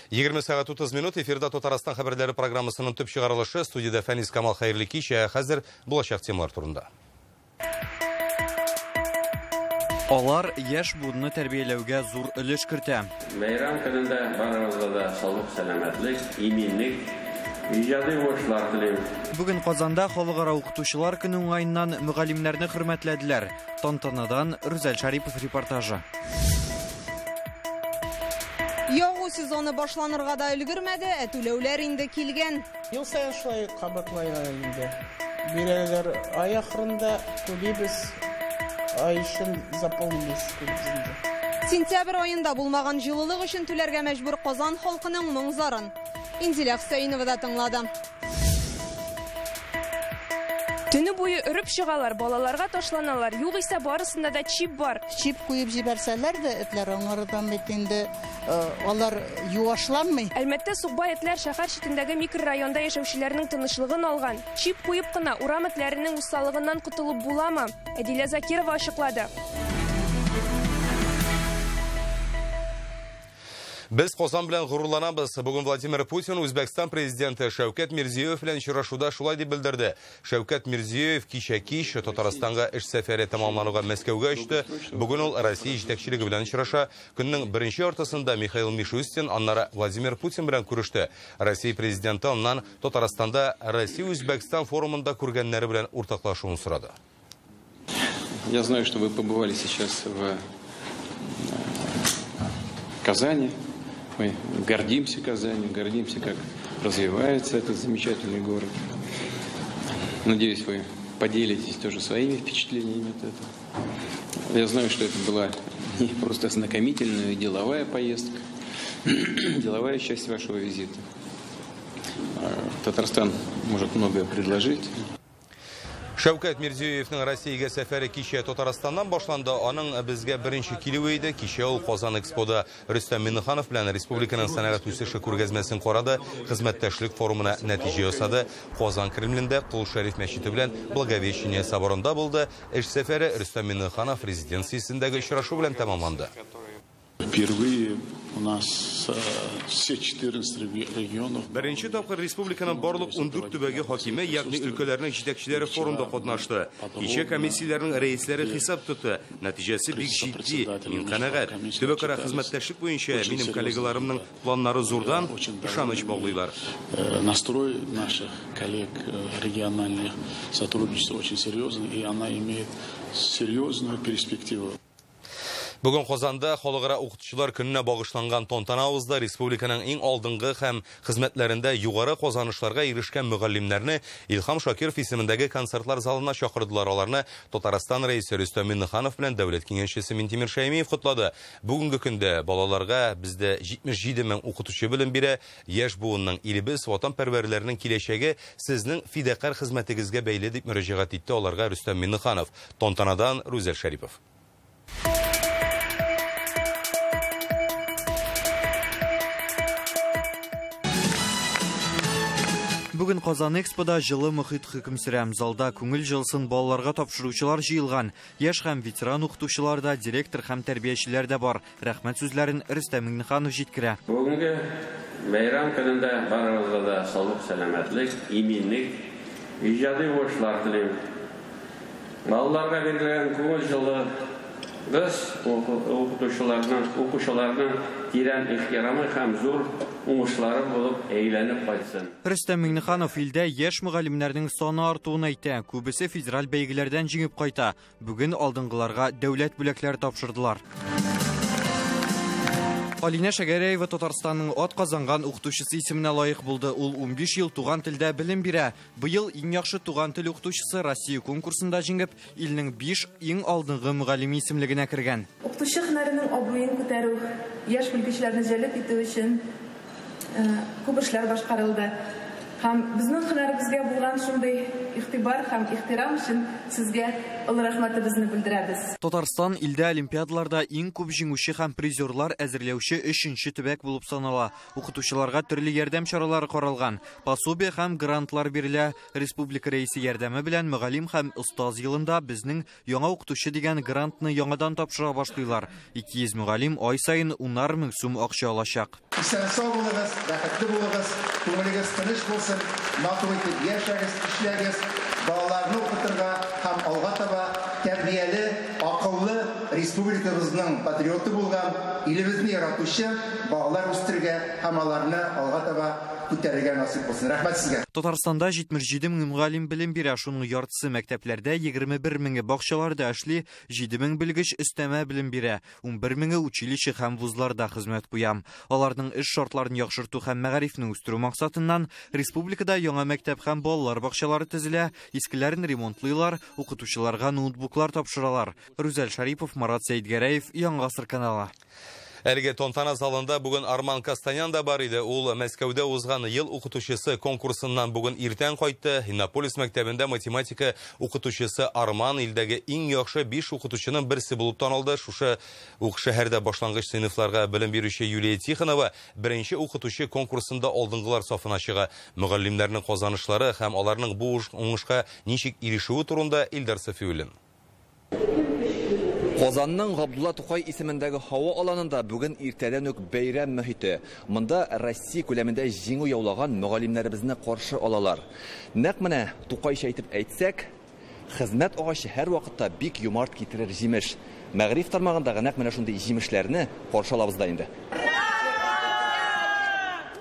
20 сәгать 30 минут эфирда Татарстан хәбәрләре программасының төп чыгарылышы. Студияда Фәнис Камал, хәерле кич. Хәзер булачак темалар турында. Алар яшь буынны тәрбияләүгә зур өлеш кертә. Бәйрәм көнендә барыгызга да саулык, сәламәтлек, иминлек, иҗади уңышлар телим. Бүген Казанда Халыкара укытучылар көне уңаеннан мөгаллимнәрне хөрмәтләделәр. Тантанадан Рүзәл Шарипов репортажы. Ягу сезоны башланырга да өлгермәде, ә түләүләр инде килгән. Ел саен шулай кабатлайлар инде. Бирәләр ай ахырында, түлибез. Ай өчен заполнились инде. Сентябрь аенда булмаган җылылык өчен түләргә мәҗбүр Казан халкының моң-зарын. Инзилә Хөсәенова да тыңлады. Төне буе өреп чыгалар, балаларга ташланалар. Югыйсә барысында да чип бар. Чип куеп җибәрсәләр дә, этләр аңардан бит инде алар юашланмый. Әлмәттә сукбай этләр шәһәр читендәге микрорайонда яшәүчеләрнең тынычлыгын алган. Чип куеп кына урам этләренең усаллыгыннан котылып буламы? Әдилә Закирова ачыклады. Без Казан белән горурланабыз. Бүген Владимир Путин Үзбәкстан президенты Шәүкәт Мирзиёев белән очрашуда шулай дип белдерде. Шәүкәт Мирзиёев кичә кич Татарстанга эш сәфәре тәмамлануга Мәскәүгә очты. Бүген ул Россия җитәкчелеге белән очраша. Көннең беренче яртысында Михаил Мишустин аннары Владимир Путин белән күреште. Россия президенты аннан Татарстанда Россия-Үзбәкстан форумында күргәннәре белән уртаклашуын сорады. Я знаю, что вы побывали сейчас в Казани. Мы гордимся Казанью, гордимся, как развивается этот замечательный город. Надеюсь, вы поделитесь тоже своими впечатлениями от этого. Я знаю, что это была не просто ознакомительная, деловая поездка, деловая часть вашего визита. Татарстан может многое предложить. Шәүкәт Мирзиёевның Россиягә сәфәре кичә Татарстаннан башланды. Аның безгә беренче килүе иде. Кичә ул Казан Экспода Рөстәм Миңнеханов белән республиканың сәнәгать үсеше күргәзмәсен карады, хезмәттәшлек форумына нәтиҗә ясады. Казан Кремлендә Кол Шәриф мәчете белән Благовещение соборында булды. Эш сәфәре Рөстәм Миңнеханов резиденциясендәге очрашу белән тәмамланды. Впервые у нас все 14 регионов. Беренче тапкыр республиканың барлык 14 төбәге хакиме, ягъни өлкәләрнең җитәкчеләре форумда катнашты. Кичә комиссияләрнең рәисләре хисап тотты. Нәтиҗәсе бик җитди, мин канәгать. Төбәкара хезмәттәшлек буенча минем коллегаларымның планнары зурдан, ышаныч баглыйлар. Настрой наших коллег региональных сотрудничества очень серьезный, и она имеет серьезную перспективу. Бүген Казанда Халыкара укытучылар көненә багышланган тантана узды. Республиканың иң алдынгы һәм хезмәтләрендә югары казанышларга ирешкән мөгаллимнәрне Илһам Шакиров исемендәге концертлар залына чакырдылар. Аларны Татарстан рәисе Рөстәм Миңнеханов белән дәүләт киңәшчесе Минтимер Шәймиев котлады. Бүгенге көндә балаларга бездә 77 мең укытучы белем бирә. Яшь буынның илебез ватанпәрвәрләренең киләчәге сезнең фидакарь хезмәтегезгә бәйле дип мөрәҗәгать итте аларга Рөстәм Миңнеханов. Тантанадан Рүзәл Шәрипов. Бүген Казан Экспода җылы мөхит хөкем сөрә. Залда күңел җылысын балаларга тапшыручылар җыелган. Яшь һәм ветеран укытучылар да, директор һәм тәрбиячеләр дә бар. Рәхмәт сүзләрен Рөстәм Миңнеханов җиткерә. Бүгенге бәйрәм көнендә барыгызга да саулык, сәламәтлек, иминлек, иҗади уңышлар телим. Балаларга бирелгән күңел җылыгыз укучыларның тирән ихтирамы һәм зур уңышлары булып әйләнеп кайтсын. Рөстәм Миңнеханов илдә яшь мөгаллимнәрнең саны артуын әйтә. Күбесе федераль бәйгеләрдән җиңеп кайта. Бүген алдынгыларга дәүләт бүләкләре тапшырдылар. Алинә Шәгәрәева Татарстанның ат казанган укытучысы исеменә лаек булды. Ул 15 ел туган телдә белем бирә. Быел иң яхшы туган тел укытучысы Россия конкурсында җиңеп, илнең 5 иң алдынгы мөгаллиме исемлегенә кергән. Укытучы һөнәренең абруен күтәрү, яшь белгечләрне җәлеп итү өчен күп эшләр башкарылды. Һәм безнең һөнәребезгә булган шундый игътибар һәм ихтирам өчен сезгә олы рәхмәтебезне белдерәбез. Татарстан илдә олимпиадаларда иң күп җиңүче һәм призерлар әзерләүче 3нче төбәк булып санала. Укытучыларга төрле ярдәм чаралары каралган. Пособие һәм грантлар бирелә. Республика рәисе ярдәме белән мөгаллим һәм остаз елында безнең яңа укытучы дигән грантны яңадан тапшыра башлыйлар. 200 мөгаллим ай саен 10 мең сум акча алачак. Исән-сау булыгыз, бәхетле булыгыз, күңелегез тыныч булсын, матур итеп яшәгез, эшләгез, балаларны укытырга һәм алга таба тәрбияле, акыллы республикабызның патриоты булган, илебезне яратучы балалар үстерергә һәм аларны алга таба күтәрергә насыйп булсын. Рәхмәт сезгә. Татарстанда 77 мең мөгаллим белем бирә, шуның яртысы мәктәпләрдә, 21 меңе бакчаларда эшли, 7 мең белгеч өстәмә белем бирә, 11 меңе училище һәм вузларда хезмәт куя. Аларның эш шартларын яхшырту һәм мәгарифне үстерү максатыннан республикада яңа мәктәп һәм балалар бакчалары төзелә, искеләрен ремонтлыйлар, укытучыларга ноутбуклар тапшыралар. Рүзәл Шарипов, Марат Сәйдгәрәев, Яңа Гасыр каналы. Әлеге тантана залында бүген Арман Костанян да бар иде. Ул Мәскәүдә узган ел укытучысы конкурсыннан бүген иртән кайтты. Иннополис мәктәбендә математика укытучысы Арман илдәге иң яхшы 5 укытучының берсе булып танылды. Шушы ук шәһәрдә башлангыч сыйныфларга белем бирүче Юлия Тихонова беренче укытучы конкурсында алдынгылар сафына чыга. Мөгаллимнәрнең казанышлары һәм аларның бу уңышка ничек ирешүе турында Илдар Сафиуллин. Казанның Габдулла Тукай исемендәге һава аланында бүген иртәдән үк бәйрәм мөхите. Монда Россия күләмендә җиңү яулаган мөгаллимнәребезне каршы алалар. Нәкъ менә Тукайча әйтеп әйтсәк, хезмәт агачы һәр вакытта бик юмарт китерер җимеш. Мәгариф тармагындагы нәкъ менә шундый җимешләрне каршы алабыз да инде.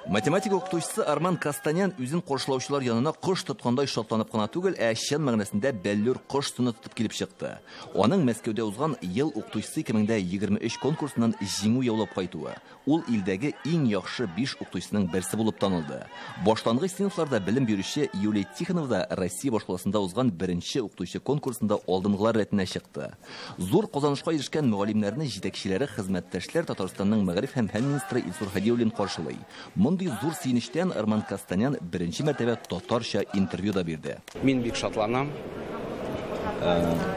Математика укытучысы Арман Костанян үзен каршылаучылар янына кош тоткандай шатланып кына түгел, ә чын мәгънәсендә бәллүр кош сыны тотып килеп чыкты. Аның Мәскәүдә узган ел укытучысы 2023 конкурсыннан җиңү яулап кайтуы. Ул илдәге иң яхшы 5 укытучысының берсе булып танылды. Башлангыч сыйныфларда белем бирүче Юлия Тихонова да Россия башкаласында узган беренче укытучы конкурсында алдынгылар рәтенә чыкты. Зур казанышка ирешкән мөгаллимнәрне җитәкчеләре, хезмәттәшләр Татарстанның мәгариф һәм фән министры Илсур Һадиуллин каршылый. Мондый зур сөенечтән Арман Костанян беренче мәртәбә татарча интервью да бирде. Мин бик шатланам.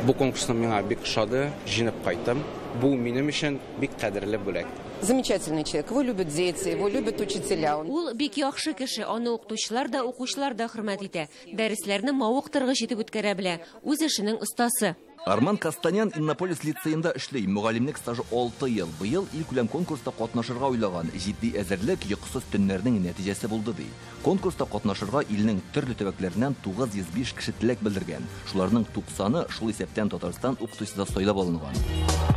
Бу конкурсны миңа бик ошады, җиңеп кайттым. Бу минем өчен бик кадерле бүләк. Замечательный человек. Его любят дети, его любят учителя. Ул бик яхшы кеше, аны укытучылар да, укучылар да хөрмәт итә. Дәресләрне мавыктыргыч итеп үткәрә белә. Үз эшенең остасы. Арман Костанян Иннополис лицеенда эшли. Мөгаллимлек стажы 6 ел. Быел илкүләм конкурста катнашырга уйлаган. Җитди әзерлек йокысыз төннәрнең нәтиҗәсе булды ди. Конкурста катнашырга илнең төрле төбәкләреннән 905 кеше теләк белдергән. Шуларның 90-ы шул исәптән Татарстан укытучысы да сайлап алынган.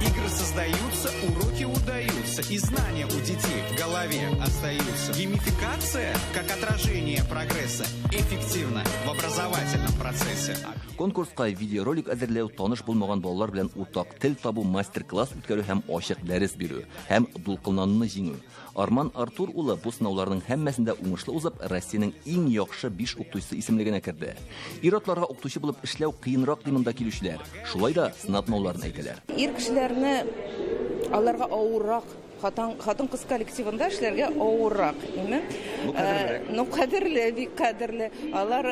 Игры создаются, уроки удаются, и знания у детей в голове остаются. Геймификация, как отражение прогресса, эффективна в образовательном процессе. Конкурска видеоролик әзерләү, таныш булмаган балалар белән уртак тел табу, мастер-класс үткәрү һәм ачык дәрес бирү һәм дулкынлануны җиңү. Арман Артур улы бу сынауларның һәммәсендә уңышлы узып, Россиянең иң яхшы 5 укытучысы исемлегенә керде. Ир-атларга укытучы булып эшләү кыенрак ди монда килүчеләр. Шулай да сынатмауларын әйтәләр. Ир кешеләрне аларга авыррак, хатын-кыз коллективында эшләргә авыррак, име? Ну, кадерле, бик кадерле. Алар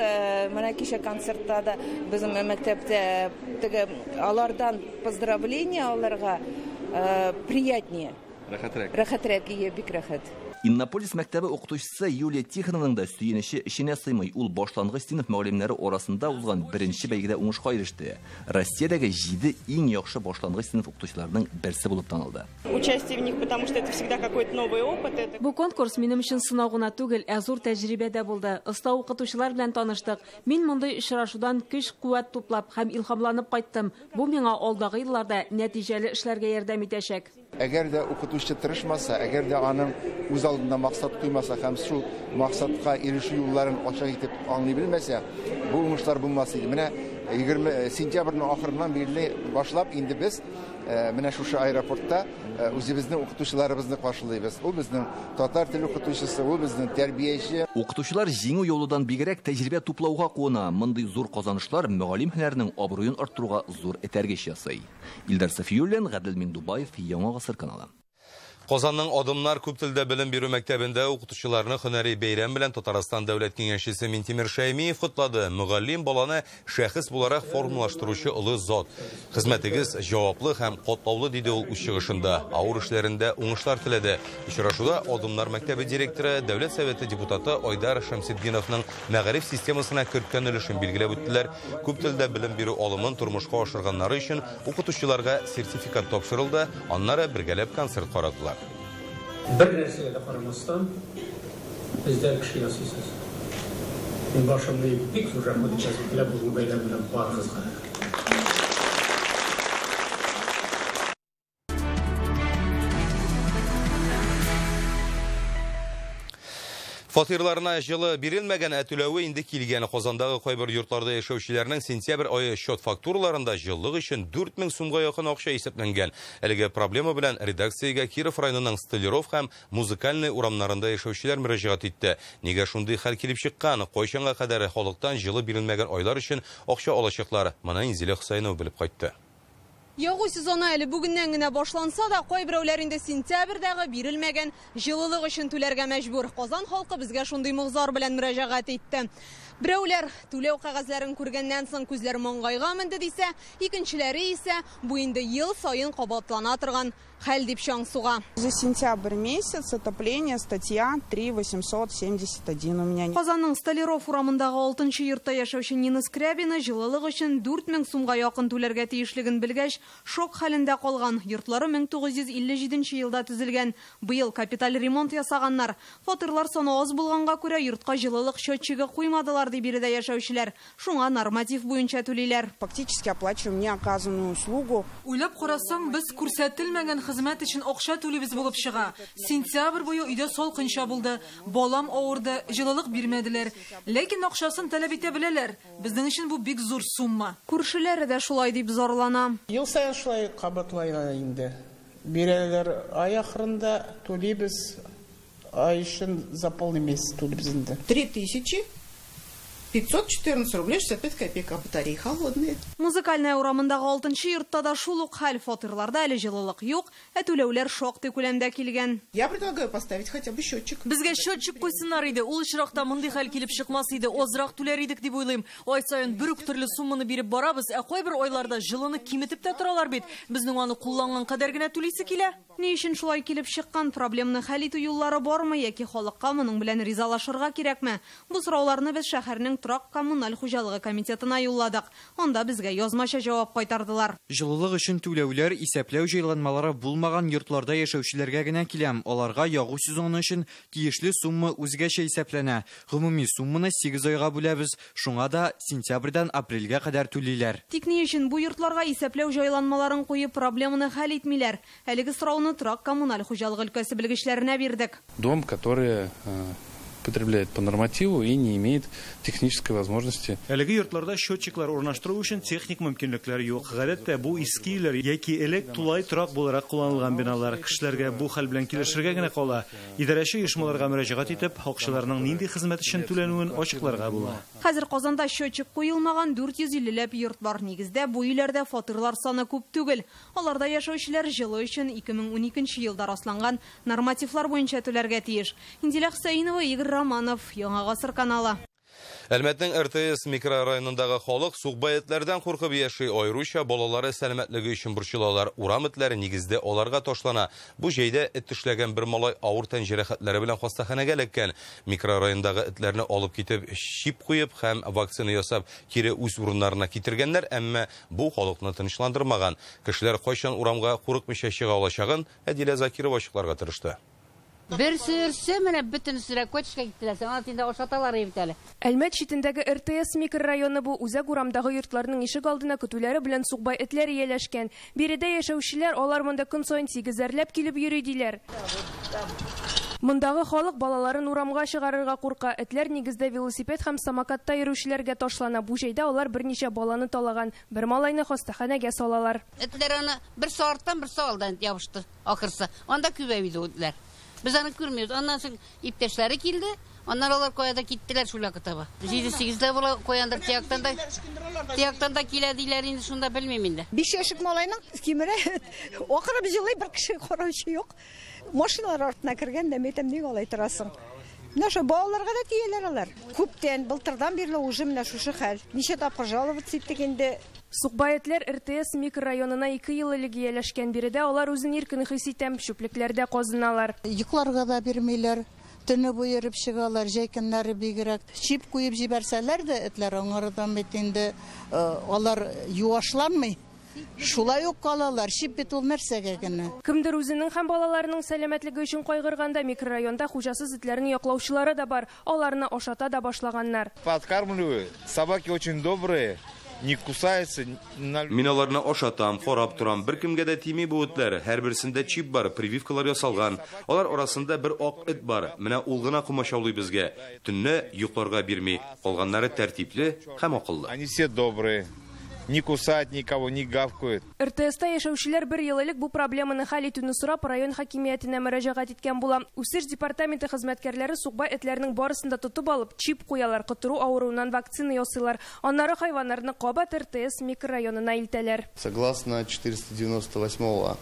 менә кичә концертта да безнең мәктәптә теге алардан поздравление аларга приятнее. Рәхәтрәк. Рәхәтрәк, ие, бик рәхәт. Иннополис мәктәбе укытучысы Юлия Тихонованың да сөенече эченә сыймый. Ул башлангыч сыйныф мөгаллимнәре арасында узган беренче бәйгедә уңышка иреште. Россиядәге 7 иң яхшы башлангыч сыйныф укытучыларының берсе булып танылды. Участие в них, потому что это всегда какой-то новый опыт. Бу конкурс минем өчен сынау гына түгел, ә зур тәҗрибә дә булды. Оста укытучылар белән таныштык. Мин мондый очрашудан көч-куәт туплап һәм илһамланып кайттым. Бу миңа алдагы елларда нәтиҗәле эшләргә ярдәм итәчәк. Әгәр дә укытучы тырышмаса, әгәр дә аның үз алдында максат куймаса һәм шул максатка ирешү юлларын ачык итеп аңлый белмәсә, бу уңышлар булмас иде. Менә 20 сентябрьнең ахырыннан бирле башлап инде без менә шушы аэропортта үзебезнең укытучыларыбызны каршылыйбыз. Ул безнең татар теле укытучысы, ул безнең тәрбияче. Укытучылар җиңү юлыдан бигрәк тәҗрибә туплауга куана. Мондый зур казанышлар мөгаллим һөнәренең абруен арттыруга зур этәргеч ясый. Илдар Сафиуллин, Гадел Миндубаев, Яңа Гасыр каналы. Казанның Адымнар күп телдә белем бирү мәктәбендә укытучыларны һөнәри бәйрәм белән Татарстан дәүләт киңәшчесе Минтимер Шәймиев котлады. Мөгаллим баланы шәхес буларак формалаштыручы олы зат. Хезмәтегез җаваплы һәм катлаулы, диде ул үз чыгышында. Авыр эшләрендә уңышлар теләде. Очрашуда Адымнар мәктәбе директоры, Дәүләт Советы депутаты Айдар Шәмсетдиновның мәгариф системасына керткән өлешен билгеләп үттеләр. Күп телдә белем бирү алымын тормышка ашырганнары өчен укытучыларга сертификат тапшырылды, аннары бергәләп концерт карадылар. Бер нәрсәгә дә карамастан, бездә кеше ясыйсыз. Мин башымны бик зур рәхмәт әйтәсем килә бүгенге бәйрәм белән барыгызга. Фатирларына җылы бирелмәгән, ә түләве инде килгән. Казандагы кайбер йортларда яшәүчеләрнең сентябрь ае счет фактураларында җылылык өчен 4000 сумга якын акча исәпләнгән. Әлеге проблема белән редакциягә Киров районының Столяров һәм Музыкальный урамнарында яшәүчеләр мөрәҗәгать итте. Нигә шундый хәл килеп чыккан? Кайчанга кадәр халыктан җылы бирелмәгән айлар өчен акча алачаклар? Моны Инзилә Хөсәенова белеп кайтты. Ягу сезоны әле бүгеннән генә башланса да, кайберәүләр инде сентябрьдәге бирелмәгән җылылык өчен түләргә мәҗбүр. Казан халкы безгә шундый могзар белән мөрәҗәгать итте. Берәүләр түләү кәгазьләрен күргәннән соң күзләр маңгайга менде дисә, икенчеләре исә бу инде ел саен кабатлана торган хәл дип чаң суга. За сентябрь месяц отопление статья 3871 у меня. Казанның Столяров урамындагы 6нчы йортта яшәүче Нина Скрябина җылылык өчен 4000 сумга якын түләргә тиешлеген белгәч, шок хәлендә калган. Йортлары 1957 елда төзелгән. Быел капиталь ремонт ясаганнар. Фатирлар саны аз булганга күрә йортка җылылык счетчигы куймадылар ди биредә яшәүчеләр. Шуңа норматив буенча түлиләр. Фактически оплачиваем неоказанную услугу. Уйлап карасаң, без күрсәтелмәгән хезмәт өчен акча түлибез булып чыга. Сентябрь буе өйдә салкынча булды. Балам авырды, җылылык бирмәделәр. Ләкин акчасын таләп итә беләләр. Безнең өчен бу бик зур сумма. Күршеләре дә шулай дип зарлана. Ел саен шулай кабатлана инде. Бирәләр ай ахырында түлибез, ай өчен за полный месяц түлибез инде. 3514 рублей 65 копеек, а батареи холодные. Музыкальная урамындагы 6нчы йортта да шул ук хәл. Фатирларда әле җылылык юк, ә түләүләр шактый күләмдә килгән. Я предлагаю поставить хотя бы счетчик. Безгә счетчик куйсыннар иде. Ул очракта мондый хәл килеп чыкмас иде. Азрак түләр идек дип уйлыйм. Ай саен бер үк төрле сумманы биреп барабыз, ә кайбер айларда җылыны киметеп тә торалар бит. Безнең аны кулланган кадәр генә түлисе килә. Ни өчен шулай килеп чыккан? Проблемны хәл итү юллары бармы яки халыкка моның белән ризалашырга кирәкме? Бу сорауларны без шәһәрнең торак коммуналь хуҗалыгы комитетына юлладык. Анда безгә язмача җавап кайтардылар. Җылылык өчен түләүләр исәпләү җайланмалары булмаган йортларда яшәүчеләргә генә килә. Аларга ягу сезоны өчен тиешле сумма үзгәчә исәпләнә. Гомуми сумманы 8 айга бүләбез. Шуңа да сентябрьдән апрельгә кадәр түлиләр. Тик ни өчен бу йортларга исәпләү җайланмаларын куеп проблеманы хәл итмиләр? Әлеге сорауны торак коммуналь хуҗалыгы өлкәсе белгечләренә бирдек. Дом, который потребляет по нормативу и не имеет технической возможности. Әлеге йортларда счетчиклар урнаштыру өчен техник мөмкинлекләр юк. Гадәттә бу иске өйләр яки элек тулай торак буларак кулланылган биналар. Кешеләргә бу хәл белән килешергә генә кала. Идарәче оешмаларга мөрәҗәгать итеп, акчаларның нинди хезмәт өчен түләнүен ачыкларга була. Хәзер Казанда счетчик куелмаган 450ләп йорт бар. Нигездә бу өйләрдә фатирлар саны күп түгел. Аларда яшәүчеләр җылы өчен 2012 елда расланган нормативлар буенча түләргә тиеш. Инзилә Хөсәенова, Игорь Романов, Яңа Гасыр каналы. Әлмәтнең РТС микрорайонындагы халык сукбай этләрдән куркып яши. Аеруча балалары сәламәтлеге өчен борчылалар. Урам этләре нигездә аларга ташлана. Бу җәйдә эт тешләгән бер малай авыр тән җәрәхәтләре белән хастаханәгә эләккән. Микрорайондагы этләрне алып китеп, чип куеп һәм вакцина ясап, кире үз урыннарына китергәннәр, әмма бу халыкны тынычландырмаган. Кешеләр кайчан урамга курыкмыйча чыга алачагын Әдилә Закирова ачыкларга тырышты. Берсе өрсә, менә бөтенесе көчкә киттеләр. Аны инде ашаталар бит әле. Әлмәт читендәге РТС микрорайоны бу. Үзәк урамдагы йортларның ишек алдына көтүләре белән сукбай этләр ияләшкән. Биредә яшәүчеләр алар монда көн саен 8-әрләп килеп йөри диләр. Мондагы халык балаларын урамга чыгарырга курка. Этләр нигездә велосипед һәм самокатта йөрүчеләргә ташлана. Бу җәйдә алар берничә баланы талаган. Бер малайны хастаханәгә салалар. Этләр аны берсе арттан, берсе алдан ябышты ахырсы. Анда күбәйде этләр. Без аны күрмибез. Аннан соң иптәшләре килде. Аннан алар кая да киттеләр шул якка таба. 7-8дә була каяндыр тияктан да килә диләр инде, шунда белмим инде. 5 яшьлек малайның кимерә акырып җылый, бер кеше караучы юк. Машиналар артына кергән дә, әйтәм, ник алай торасың? Менә шул балаларга да тияләр алар. Күптән, былтырдан бирле уже менә шушы хәл. Ничә тапкыр жаловаться иттек инде. Сукбай этләр РТС микрорайонына 2 ел элек ияләшкән. Биредә алар үзен иркен хис итә, чүплекләрдә казыналар. Йокларга да бирмиләр. Төне буе йөреп чыгалар, җәй көннәре бигрәк. Чип куеп җибәрсәләр дә этләр аңардан бит инде алар юашланмый. Шулай ук калалар. Чип бит ул нәрсәгә генә. Кемдер үзенең һәм балаларының сәламәтлеге өчен кайгырганда микрорайонда хуҗасыз этләрне яклаучылары да бар. Аларны ашата да башлаганнар. Подкармливаю. Собаки очень добрые. Не кусаются. Мин аларны ашатам, карап торам. Бер кемгә дә тими бу этләр. Һәрберсендә чип бар, прививкалар ясалган. Алар арасында бер ак эт бар. Менә ул гына комачаулый безгә. Төнне йокларга бирми. Калганнары тәртипле һәм акыллы. Они все добрые. Не кусают никого, не гавкают. РТСта яшәүчеләр бер ел элек бу проблеманы хәл итүне сорап район хакимиятенә мөрәҗәгать иткән була. Үсеш департаменты хезмәткәрләре сукбай этләрнең барысын да тотып алып, чип куялар, котыру авыруыннан вакцина ясыйлар. Аннары хайваннарны кабат РТС микрорайонына илтәләр. Согласно 498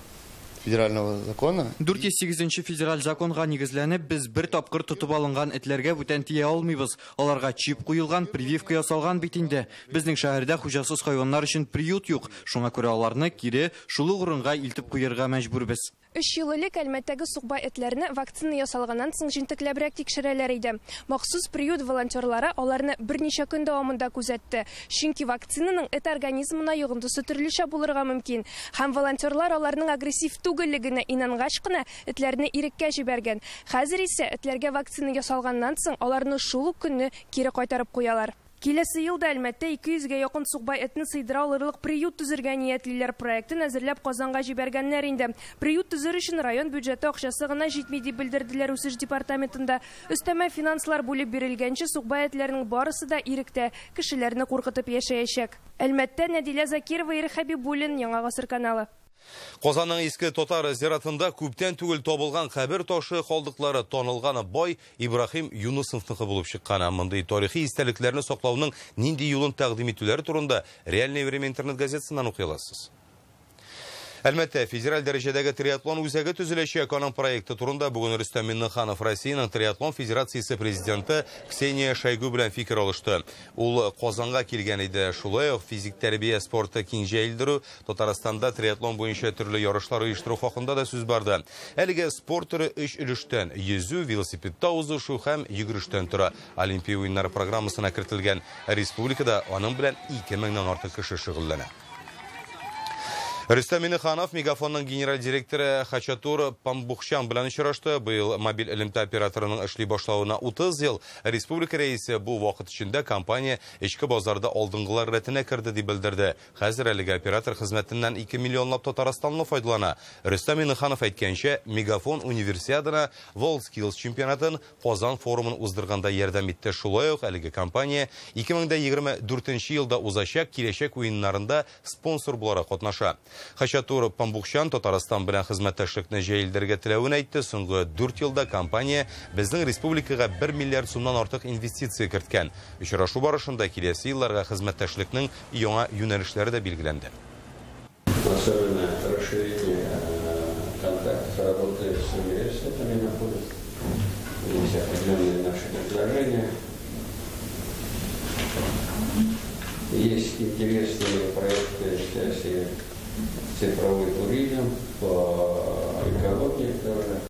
федерального закона. 408 федераль законга нигезләнеп, без бер тапкыр тотып алынган этләргә бүтән тия алмыйбыз. Аларга чип куелган, прививка ясалган бит инде. Безнең шәһәрдә хуҗасыз хайваннар өчен приют юк. Шуңа күрә аларны кире шул ук урынга илтеп куярга мәҗбүрбез. 3 ел элек Әлмәттәге сукбай этләрне вакцина ясалганнан соң җентекләбрәк тикшерәләр иде. Махсус приют волонтерлары аларны берничә көн дәвамында күзәтте. Чөнки вакцинаның эт организмына йогынтысы төрлечә булырга мөмкин. Һәм волонтерлар аларның агрессив түгеллегенә инангач кына этләрне иреккә җибәргән. Хәзер исә этләргә вакцина ясалганнан соң аларны шул ук көнне кире кайтарып куялар. Киләсе елда Әлмәттә 200гә якын сукбай этне сыйдыра алырлык приют төзергә ниятлиләр. Проектын әзерләп Казанга җибәргәннәр инде. Приют төзер өчен район бюджеты акчасы гына җитми дип белдерделәр үсеш департаментында. Өстәмә финанслар бүлеп бирелгәнче сукбай этләрнең барысы да иректә, кешеләрне куркытып яшәячәк. Әлмәттә Нәдилә Закирова, Ирек Хәбибуллин, Яңа Гасыр каналы. Казанның иске татар зиратында күптән түгел табылган кабер ташы калдыклары танылган бай Ибраһим Юнусовныкы булып чыккан. Мондый тарихи истәлекләрне саклауның нинди юлын тәкъдим итүләре турында Реальное время интернет газетасыннан укый аласыз. Әлмәттә федераль дәрәҗәдәге триатлон үзәге төзеләчәк. Аның проекты турында бүген Рөстәм Миңнеханов Россиянең триатлон федерациясе президенты Ксения Шойгу белән фикер алышты. Ул Казанга килгән иде. Шулай ук физик тәрбия спорты киң җәелдерү, Татарстанда триатлон буенча төрле ярышлар оештыру хакында да сүз барды. Әлеге спорт төре 3 өлештән: йөзү, велосипедта узышу һәм йөгерештән тора. Олимпия уеннары программасына кертелгән. Республикада аның белән 2000-нән артык кеше шөгыльләнә. Рөстәм Миңнеханов Мегафонның генераль директоры Хачатур Памбухчан белән очрашты. Быел мобиль элемтә операторының эшли башлавына 30 ел. Республика рәисе бу вакыт эчендә компания эчке базарда алдынгылар рәтенә керде дип белдерде. Хәзер әлеге оператор хезмәтеннән 2 миллионлап татарстанлы файдалана. Рөстәм Миңнеханов әйткәнчә, Мегафон универсиаданы, WorldSkills чемпионатын, Казан форумын уздырганда ярдәм итте. Шулай ук әлеге компания 2024 елда узачак киләчәк уеннарында спонсор буларак катнаша. Хачатур Памбухчан Татарстан белән хезмәттәшлекне җәелдерергә теләвен әйтте. Соңгы 4 елда компания безнең республикага 1 миллиард сумнан артык инвестиция керткән. Очрашу барышында киләсе елларга хезмәттәшлекнең яңа юнәлешләре дә билгеләнде. Особенно расширение контактов, работы с университетами находится. Есть определенные наши предложения. Есть интересные проекты в связи с цифровой туризм, по экологии тоже.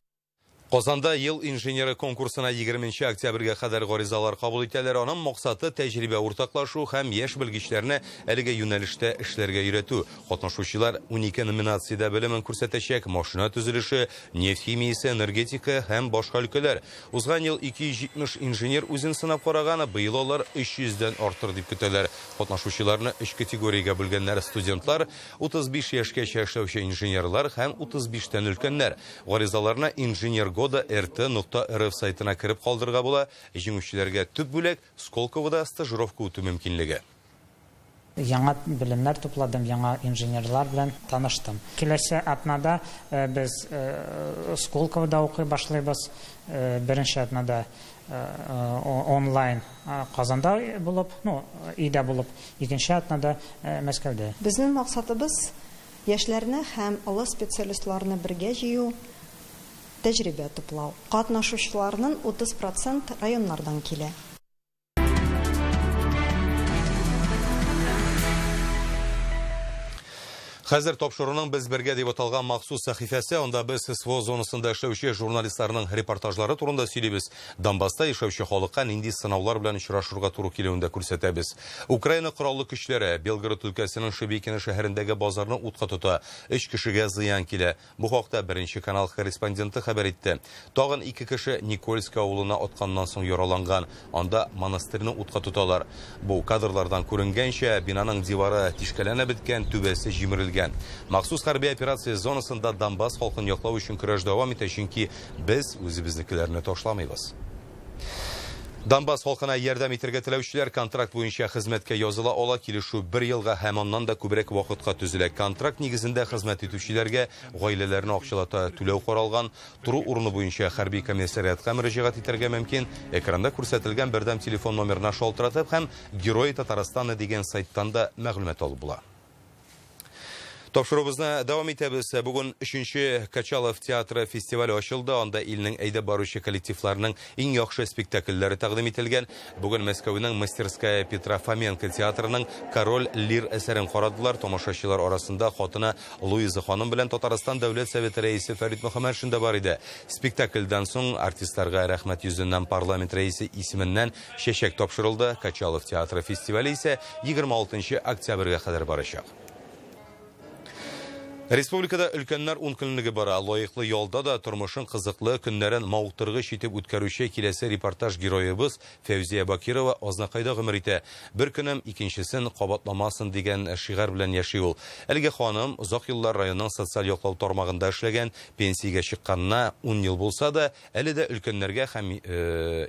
Казанда ел инженеры конкурсына 20 октябрьгә кадәр гаризалар кабул итәләр. Аның максаты тәҗрибә уртаклашу һәм яшь белгечләрне әлеге юнәлештә эшләргә өйрәтү. Катнашучылар 12 номинациядә белемен күрсәтәчәк: машина төзелеше, нефть химиясе, энергетика һәм башка өлкәләр. Узган ел 270 инженер үзен сынап караган, быел алар 300дән артыр дип көтәләр. Катнашучыларны 3 категориягә бүлгәннәр: студентлар, 35 яшькәчә эшләүче инженерлар һәм 35тән өлкәннәр. Гаризаларны инженер года rt.rf сайтына кереп калдырырга була. Җиңүчеләргә төп бүләк Сколковода стажировка үтү мөмкинлеге. Яңа белемнәр тупладым, яңа инженерлар белән таныштым. Киләсе атнада без Сколковода укый башлыйбыз. Беренче атнада онлайн Казанда булып, өйдә булып, икенче атнада Мәскәүдә. Безнең максатыбыз яшьләрне һәм олы специалистларны бергә җыю, тәҗрибә туплау. Катнашучыларның 30% районнардан килә. Хәзер тапшыруның без бергә дип аталган махсус сәхифәсе, анда без СВО зонасында эшләүче журналистларның репортажлары турында сөйлибез. Донбасста яшәүче халыкка нинди сынаулар белән очрашырга туры килүен дә күрсәтәбез. Украина кораллы көчләре Белгород өлкәсенең Шебекино шәһәрендәге базарны утка тота. 3 кешегә зыян килә. Бу хакта Беренче канал корреспонденты хәбәр итте. Тагын 2 кеше Никольск авылына атканнан соң яраланган. Анда монастырьны утка тоталар. Бу кадрлардан күренгәнчә, бинаның дивары тишкәләнеп беткән, түбәсе җимерелгән. Махсус хәрби операция зонасында Донбасс халкын яклау өчен көрәш дәвам итә, чөнки без үзебезнекеләрне ташламыйбыз. Донбасс халкына ярдәм итәргә теләүчеләр контракт буенча хезмәткә языла ала. Килешү 1 елга һәм аннан да күбрәк вакытка төзелә. Контракт нигезендә хезмәт итүчеләргә гаиләләренә акчалата түләү каралган. Тору урыны буенча хәрби комиссариатка мөрәҗәгать итәргә мөмкин. Экранда күрсәтелгән бердәм телефон номерына шалтыратып һәм Герои Татарстана дигән сайттан да мәгълүмат алып була. Тапшыруыбызны дәвам итәбез. Бүген 3-нче Качалов театры фестивале ачылды. Анда илнең әйдәп баручы коллективларының иң яхшы спектакльләре тәкъдим ителгән. Бүген Мәскәүнең Мастерская Петра Фоменко театрының Король Лир әсәрен карадылар. Тамашачылар арасында хатыны Луиза ханым белән Татарстан Дәүләт Советы рәисе Фәрит Мөхәммәтшин дә бар иде. Спектакльдән соң артистларга рәхмәт йөзеннән парламент рәисе исеменнән чәчәк тапшырылды. Качалов театры фестивале исә 26 октябрьгә кадәр барачак. Республикада өлкәннәр 10 көнлеге бара. Лаеклы ялда да тормышын кызыклы көннәрен мавыктыргыч итеп үткәрүче киләсе репортаж героебыз Фәүзия Бакирова Азнакайда гомер итә. Бер көнем икенчесен кабатламасын дигән шигарь белән яши ул. Әлеге ханым озак еллар районның социаль яклау тармагында эшләгән, пенсиягә чыкканына 10 ел булса да, әле дә өлкәннәргә һәм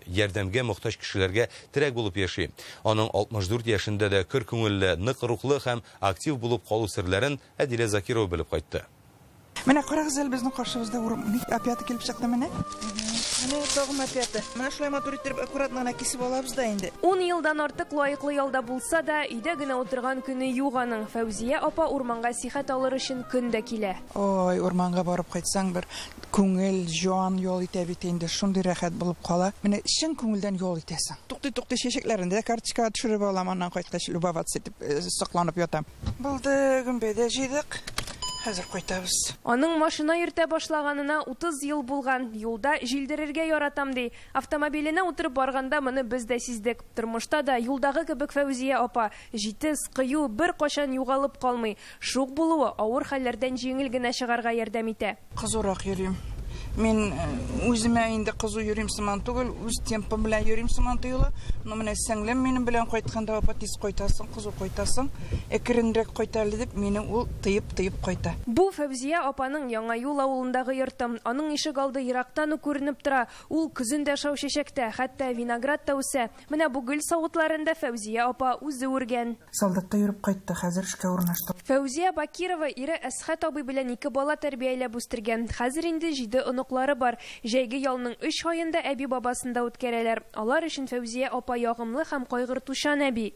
ярдәмгә мохтаҗ кешеләргә терәк булып яши. Аның 64 яшендә дә көр күңелле, нык рухлы һәм актив булып калу серләрен Әдилә Закирова белеп кайтты. Менә карагыз әле, безнең каршыбызда опята килеп чыкты менә. Менә тагын опята. Менә шулай матур итеп аккуратно гына кисеп алабыз да инде. 10 елдан артык лаеклы ялда булса да, өйдә генә утырган көне юк аның. Фәүзия апа урманга сихәт алыр өчен көн дә килә. Ой, урманга барып кайтсаң бер күңел, җан ял итә бит инде, шундый рәхәт булып кала. Менә чын күңелдән ял итәсең. Туктый-туктый чәчәкләрен дә карточкага төшереп алам, аннан кайткач любоваться итеп сокланып ятам. Булды, гөмбә дә җыйдык. Хәзер кайтабыз. Аның машина йөртә башлаганына 30 ел булган. Юлда җилдерергә яратам ди. Автомобиленә утырып барганда моны без дә сиздек. Тормышта да юлдагы кебек Фәүзия апа җитез, кыю, бер кашан югалып калмый. Шук булуы авыр хәлләрдән җиңел генә чыгарга ярдәм итә. Кызурак йөрим. Мин үземә инде кызу йөрим сыман түгел, үз темпым белән йөрим сыман тоела. Но менә сеңлем минем белән кайтканда, апа тиз кайтасың, кызу кайтасың, әкренрәк кайта әле дип, мине ул тыеп-тыеп кайта. Бу Фәүзия апаның Яңа Юл авылындагы йорты. Аның ишек алды ерактан ук күренеп тора. Ул көзен дә шау чәчәктә, хәтта виноград та үсә. Менә бу гөл савытларын да Фәүзия апа үзе үргән. Солдатта йөреп кайтты, хәзер эшкә урнашты. Фәүзия Бакирова ире Әсхәт абый белән 2 бала тәрбияләп үстергән. Хәзер инде 7 оныклары бар. Җәйге ялның 3 аенда әби бабасында үткәрәләр. Алар өчен Фәүзия апа ягымлы һәм кайгыртучан әби.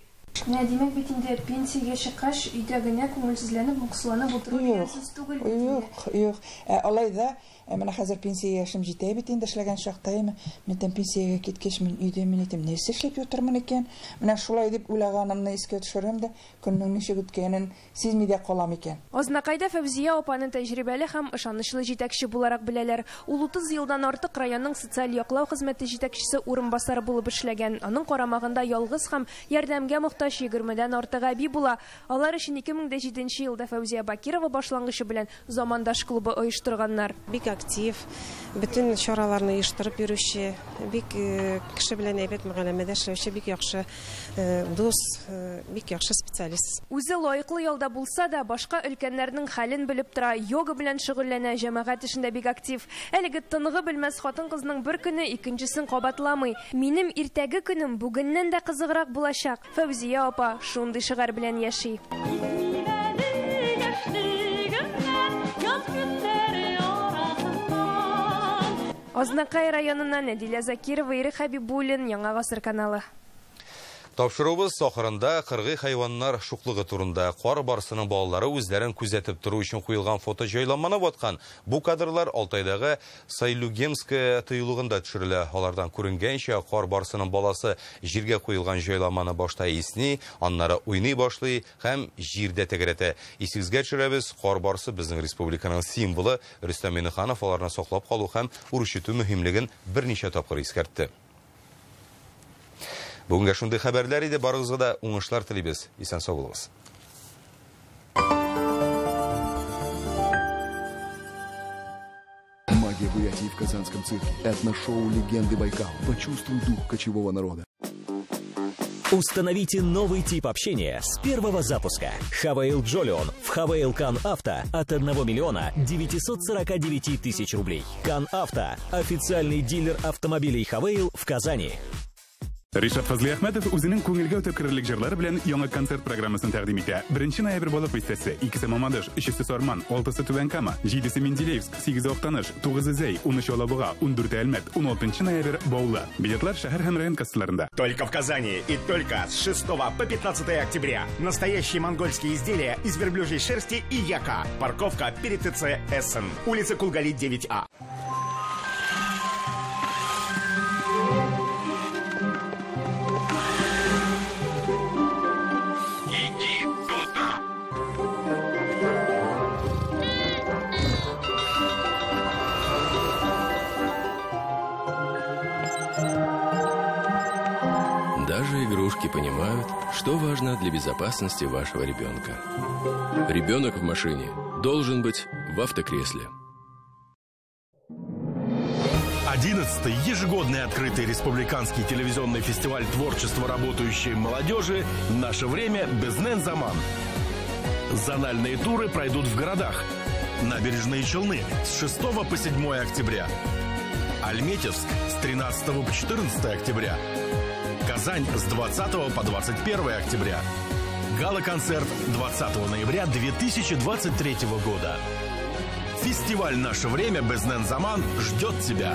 Менә димәк бит инде пенсиягә чыккач өйдә генә күңелсезләнеп, моңсуланып утыру дигән сүз түгел бит инде. Юк, юк. Алай да, менә хәзер пенсия яшем җитә бит инде, эшләгән чакта, әйме. Мин тәм пенсиягә киткәч, мин өйдә, мин әйтәм, нәрсә эшләп ятырмын икән? Менә шулай дип уйлаганымны искә төшерәм дә, көннең ничек үткәнен сизми дә калам икән. Азнакайда Фәүзия апаны тәҗрибәле һәм ышанычлы җитәкче буларак беләләр. Ул 30 елдан артык районның социаль яклау хезмәте җитәкчесе урынбасары булып эшләгән. Аның карамагында ялгыз һәм ярдәмгә мохтаҗ 20-дән артык әби була. Алар өчен 2007 елда Фәүзия Бакирова башлангычы белән Замандаш клубы оештырганнар. Бик актив, бөтен чараларны оештырып йөрүче, бик кеше белән әйбәт мөгамәләдә эшләүче, бик яхшы дус, бик яхшы специалист. Үзе лаеклы ялда булса да, башка өлкәннәрнең хәлен белеп тора, йога белән шөгыльләнә, җәмәгать эшендә бик актив. Әлеге тынгы белмәс хатын-кызның бер көне икенчесен кабатламый. Минем иртәге көнем бүгеннән дә кызыграк булачак. Фәүзия апа шундый шигарь белән яши. Азнакай районыннан Әдилә Закирова, Ирек Хәбибуллин, Яңа Гасыр каналы. Тапшыруыбыз ахырында кыргый хайваннар шуклыгы турында. Кар барсының балалары үзләрен күзәтеп тору өчен куелган фото җайланманы ваткан. Бу кадрлар Алтайдагы Сайлюгемская тыюлыгында төшерелә. Алардан күренгәнчә, кар барсының баласы җиргә куелган җайланманы башта исни, аннары уйный башлый һәм җирдә тәгәрәтә. Исегезгә төшерәбез, кар барсы безнең республиканың символы. Рөстәм Миңнеханов аларны саклап калу һәм үрчетү мөһимлеген берничә тапкыр искәртте. Бүгенгә шундый хәбәрләр иде. Барыгызга да уңышлар телибез. Исән сау булыгыз. Магия Бурятии в Казанском цирке. Этношоу «Легенды Байкала». Почувствуй дух кочевого народа. Установите новый тип общения с первого запуска. Хавейл Джолион в Хавейл Кан Авто от 1 миллиона 949 тысяч рублей. Кан Авто – официальный дилер автомобилей Хавейл в Казани. Ришат Фазлиәхмәтов үзенең күңелгә үтеп керерлек җырлары белән яңа концерт программасын тәкъдим итә. 1 ноябрь Балык бистәсе, 2-се Мамадыш, 3-се Сарман, 6-сы Түбән Кама, 7-се Менделеевск, 8-е Актаныш, 9-ы Зәй, 13-е Алабуга, 14-е Әлмәт, 16 ноябрь Баулы. Билетлар шәһәр һәм район кассаларында. Только в Казани и только с 6 по 15 октября. Настоящие монгольские изделия из верблюжьей шерсти и яка. Парковка перед ТЦ Эссен. Улица Кулгали, 9А. Даже игрушки понимают, что важно для безопасности вашего ребенка. Ребенок в машине должен быть в автокресле. 11-й ежегодный открытый республиканский телевизионный фестиваль творчества работающей молодежи «Наше время Безнен Заман». Зональные туры пройдут в городах. Набережные Челны с 6 по 7 октября. Альметьевск с 13 по 14 октября. Казань с 20 по 21 октября. Гала-концерт 20 ноября 2023 года. Фестиваль «Наше время» Безнен Заман ждет тебя.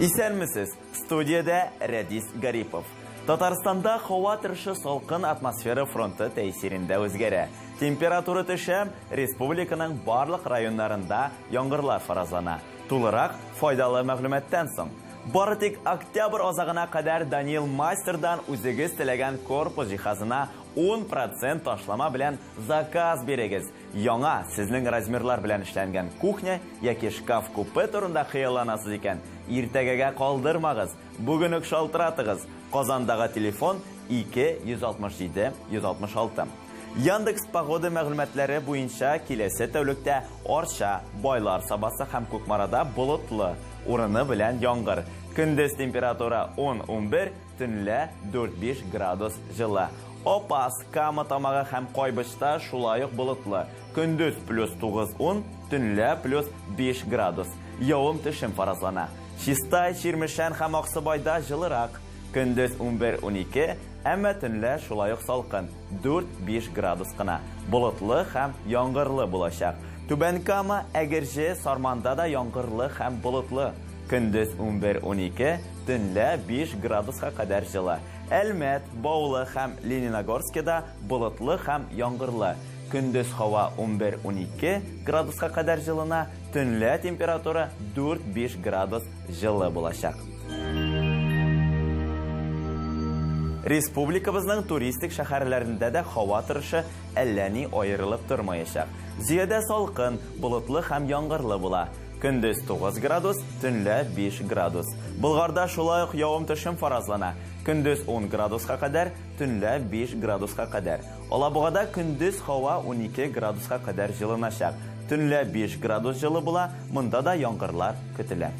Исәнмесез, студиядә Рәдис Гарипов. Татарстанда һава торышы салкын атмосфера фронты тәэсирендә үзгәрә. Температура төшә, республиканың барлык районнарында яңгырлар фаразлана. Тулырак файдалы мәгълүматтан соң. Бары тик октябрь азагына кадәр Данил Мастердан үзегез теләгән корпус җиһазына 10% ташлама белән заказ бирегез. Яңа сезнең размерлар белән эшләнгән кухня яки шкаф-купе турында хыялланасыз икән, иртәгәгә калдырмагыз. Бүген үк шалтыратыгыз. Казандагы телефон 2 167 166. Яндекс погода мәгълүматлары буенча киләсе тәүлектә Арча, Байлар Сабасы һәм Кукмарада болытлы, урыны белән яңгыр. Көндез температура 10-11, төнлә 4-5 градус җылы. Опас, Кама Тамагы һәм Кайбычта шулай ук болытлы. Көндез плюс 9-10, төнлә плюс 5 градус. Явым-төшем фаразлана. Чистай, Чирмешән һәм Аксыбайда җылырак. Көндез 11-12, әмма төнлә шулай ук салкын 4-5 градус кына. Болытлы һәм яңгырлы булачак. Түбән Кама, Әгерҗе, Сарманда да яңгырлы һәм болытлы. Көндез 11-12, төнлә 5 градуска кадәр җылы. Әлмәт, Баулы һәм Лениногорскида болытлы һәм яңгырлы. Көндез һава 11-12 градуска кадәр җылына, төнлә температура 4-5 градус җылы булачак. Республикабызның туристик шәһәрләрендә дә һава торышы әллә ни аерылып тормаячак. Зөядә салкын, болытлы һәм яңгырлы була. Көндез 9 градус, төнлә 5 градус. Болгарда шулай ук явым-төшем фаразлана. Көндез 10 градуска кадәр, төнлә 5 градуска кадәр. Алабугада көндез һава 12 градуска кадәр җылыначак. Төнлә 5 градус җылы була, монда да яңгырлар көтелә.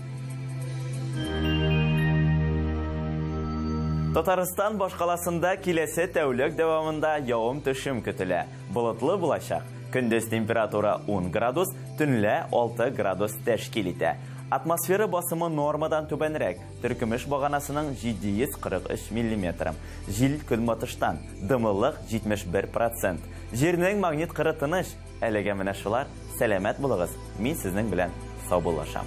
Татарстан башкаласында киләсе тәүлек дәвамында явым-төшем көтелә. Болытлы булачак. Көндез температура 10 градус, төнлә 6 градус тәшкил итә. Атмосфера басымы нормадан түбәнрәк, теркөмеш баганасының 743 миллиметры. Җил көнбатыштан, дымлылык 71%. Җирнең магнит кыры тыныч. Әлегә менә шулар. Сәламәт булыгыз. Мин сезнең белән саубуллашам.